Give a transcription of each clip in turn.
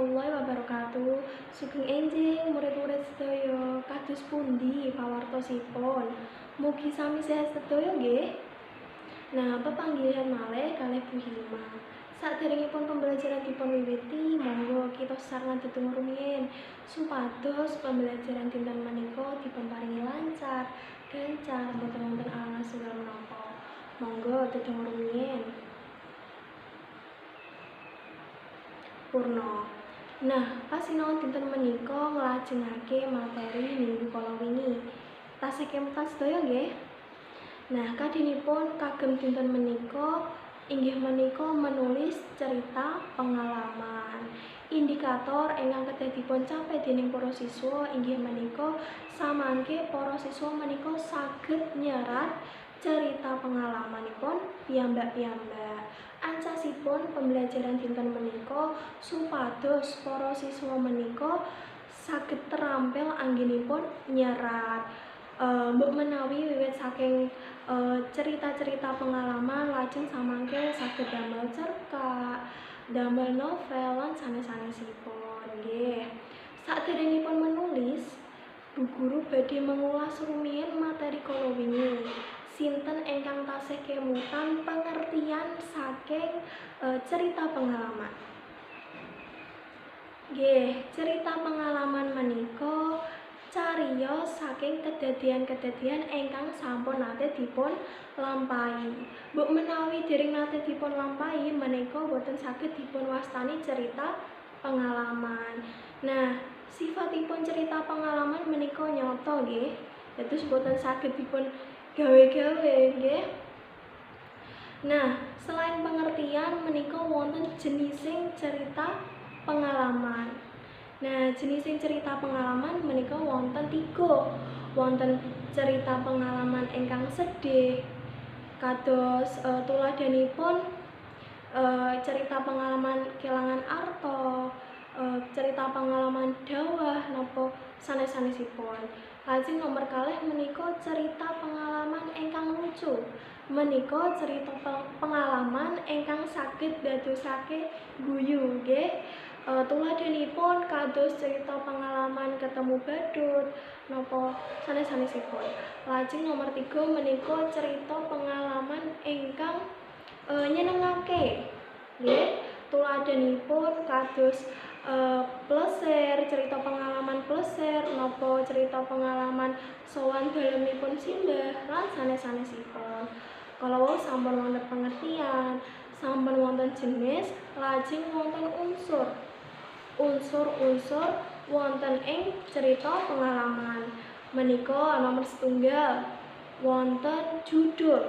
warahmatullahi wabarakatuh. Sugeng enjing murid-murid sedaya, kados pundi pawartosipun? Mugi sami sehat sedaya nggih. Nah, pepanggihan malih kalih Bu Hilma. Saderengipun pembelajaran dipun wiwiti, monggo kita sarengan dedonga rumiyin supados pembelajaran dinten menika dipun paringi lancar, gencar, boten wonten alangan setunggal menapa. Monggo dedonga rumiyin. Purna. Nah, pasinaon dinten menika nglajengake materi minggu kala wingi. Tasih kemutan sedaya nggih. Nah, kadinipun kagem dinten menika inggih menika menulis cerita pengalaman. Indikator ingkang kedah dipun capai dening para siswa inggih menika samangke para siswa menika saged nyerat cerita pengalamanipun piyambak-piyambak. Ancasipun pembelajaran dinten menika supados para siswa menika saged terampil anggenipun nyerat. Mbok menawi wiwit saking cerita-cerita pengalaman lajeng samangke saged damel cerkak, damel novel lan sanes-sanesipun nggih. Saderengipun menulis, Bu Guru badhe mengulas rumiyin materi kala wingi. Sinten ingkang tasih kemutan pengertian saking cerita pengalaman? Nggih, cerita pengalaman menika cariyos saking kedadian-kedadian ingkang sampun nate dipun lampahi. Mbok menawi dereng nate dipun lampahi menika boten saged dipun wastani cerita pengalaman. Nah, sifatipun cerita pengalaman menika nyata nggih. Dados boten saged dipun gawe-gawe nggih. Nah, selain pengertian menika wonten jenising cerita pengalaman. Nah, jenising cerita pengalaman menika wonten 3. Wonten cerita pengalaman ingkang sedih, kados tuladhanipun cerita pengalaman kelangan arta, cerita pengalaman dawah napa sanes-sanesipun. Lajeng nomor kalih menika cerita pengalaman ingkang lucu. Menika cerita pengalaman ingkang saged dadosake guyu nggih. Tuladhanipun kados cerita pengalaman ketemu badut napa sanes-sanesipun. Lajeng nomor 3 menika cerita pengalaman ingkang nyenengake nggih. Tuladhanipun kados plesir, cerita pengalaman plesir napa cerita pengalaman sowan dalemipun simbah lan sanes-sanesipun. Kala wau sampun wonten pengertian, sampun wonten jenis, lajeng wonten unsur. Unsur-unsur wonten ing cerita pengalaman. Menika nomor setunggal wonten judul.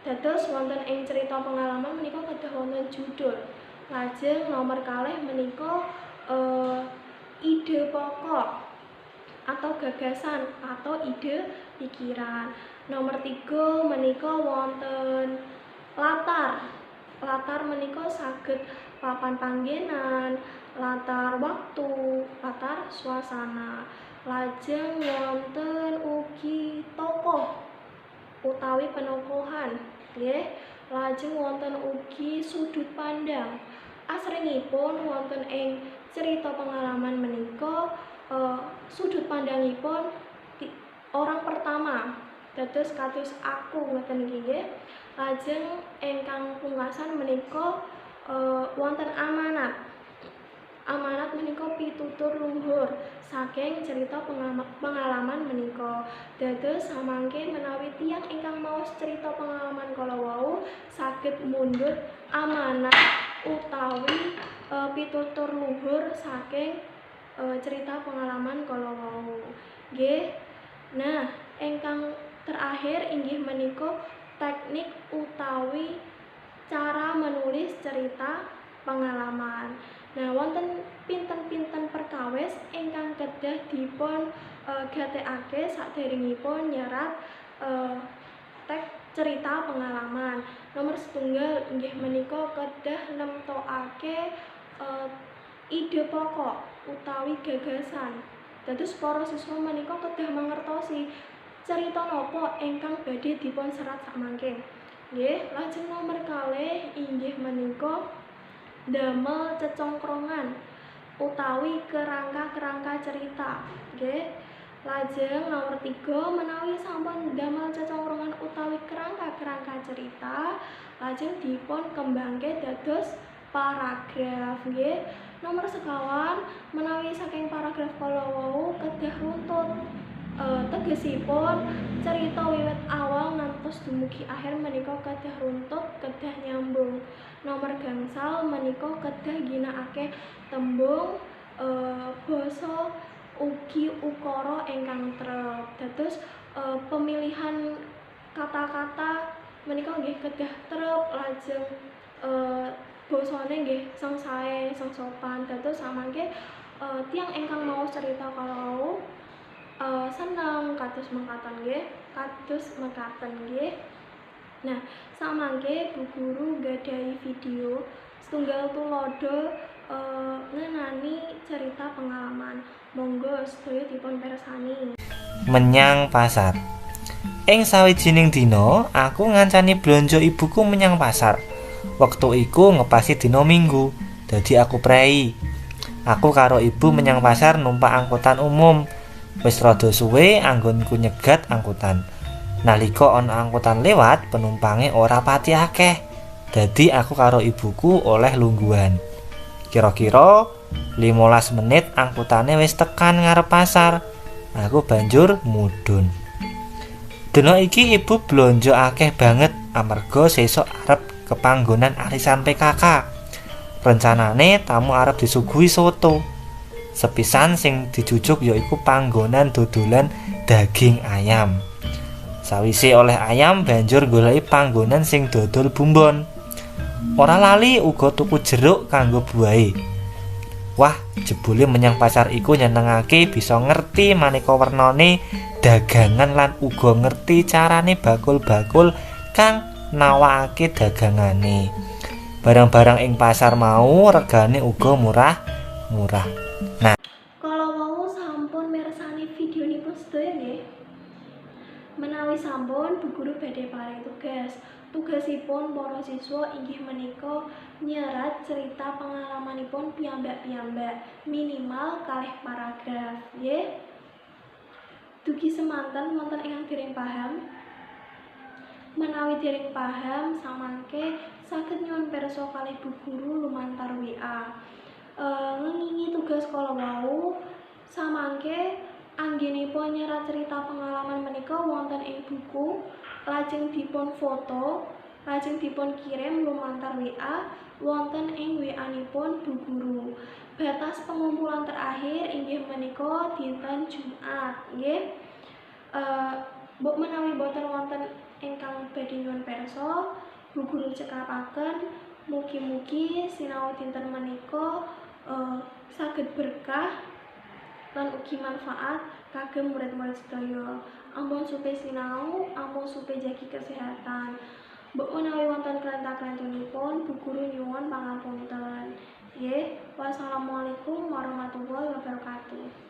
Dados wonten ing cerita pengalaman menika kedah wonten judul. Lajeng nomor kalih menika ide pokok atau gagasan atau ide pikiran. Nomor 3 menika wonten latar. Latar menika saged papan panggenan, latar waktu, latar suasana. Lajeng wonten ugi tokoh utawi penokohan nggih. Lajeng wonten ugi sudut pandang. Asringipun wonten ing cerita pengalaman menika sudut pandangipun orang pertama. Dados kados aku ngoten iki nggih. Lajeng ingkang pungkasan menika wonten amanat. Amanat menika pitutur luhur saking cerita pengalaman menika. Dados samangke menawi tiyang ingkang maos cerita pengalaman kala wau saged mundhut amanat utawi pitutur luhur saking cerita pengalaman kala wau. Nggih. Nah, ingkang terakhir inggih menika teknik utawi cara menulis cerita pengalaman. Nah, wonten pinten-pinten perkawis ingkang kedah dipun gatekake saderengipun nyerat teks cerita pengalaman. Nomor setunggal inggih menika kedah nemtokake ide pokok utawi gagasan. Dados para siswa menika kedah mangertosi cerita napa ingkang badhe dipun serat samangke. Nggih, lajeng nomor kalih inggih menika damel cecongkrongan. utawi kerangka-kerangka cerita nggih. Lajeng nomor 3 menawi sampun damel cecongrongan utawi kerangka-kerangka cerita lajeng dipun kembangke dados paragraf nggih. Nomor sekawan menawi saking paragraf kala wau kedah runtut, tegesipun cerita wiwit awal ngantos dumugi akhir menika kedah runtut, kedah nyambung. Nomor gangsal menika kedah ginakake tembung, basa ugi ukara ingkang trep. Dados pemilihan kata-kata menika nggih kedah trep, lajeng basane nggih sing sae, sing sopan. Dados samangke tiyang ingkang maos cerita kala wau seneng kados mekaten nggih, kados mekaten nggih. Nah, samangke Bu Guru nggadahi video setunggal tuladha ngenani cerita pengalaman. Monggo sedaya dipun pirsani. Menyang pasar. Ing sawijining dina, aku ngancani blonjo ibuku menyang pasar. Wektu iku ngepasi dina Minggu, dadi aku prei. Aku karo ibu menyang pasar numpak angkutan umum. Wis rada suwe anggonku nyegat angkutan. Nalika ana angkutan lewat, penumpange ora pati akeh. Dadi aku karo ibuku oleh lungguhan. Kira-kira 15 menit angkutane wis tekan ngarep pasar. Aku banjur mudhun. Dina iki ibu blonjo akeh banget amarga sesuk arep kepanggonan arisan PKK. Rencanane tamu arep disuguhi soto. Sepisan sing dijujuk yaiku panggonan dodolan daging ayam. Sawise oleh ayam banjur goleki panggonan sing dodol bumbon. Ora lali uga tuku jeruk kanggo buahe. Wah, jebule menyang pasar iku nyenengake, bisa ngerti maneka wernane dagangan lan uga ngerti carane bakul-bakul kang nawakake dagangane. Barang-barang ing pasar mau regane uga murah-murah. Nah, Kala wau sampun mirsani videonipun sedaya nggih. Menawi sampun, Bu Guru badhe paring tugas. Tugasipun para siswa inggih menika nyerat cerita pengalamanipun piyambak-piyambak minimal 2 paragraf nggih. Dugi semanten wonten ingkang dereng paham? Menawi dereng paham samangke saged nyuwun pirsa kalih Bu Guru lumantar WA. Ngengingi tugas kala wau samangke anggenipun nyerat cerita pengalaman menika wonten ing buku, lajeng dipun foto, lajeng dipun kirim lumantar WA wonten ing WA-nipun Bu Guru. Batas pengumpulan terakhir inggih menika dinten Jumat nggih. Mbok menawi boten wonten ingkang badhe nyuwun pirsa, Bu Guru cekapaken mugi-mugi sinau dinten menika saged berkah lan ugi manfaat kagem murid-murid sedaya. Ampun supe sinau, ampun supe jagi kesehatan. Mbok menawi wonten klenta-klentunipun, Bu Guru nyuwun pangapunten. Nggih, wassalamualaikum warahmatullahi wabarakatuh.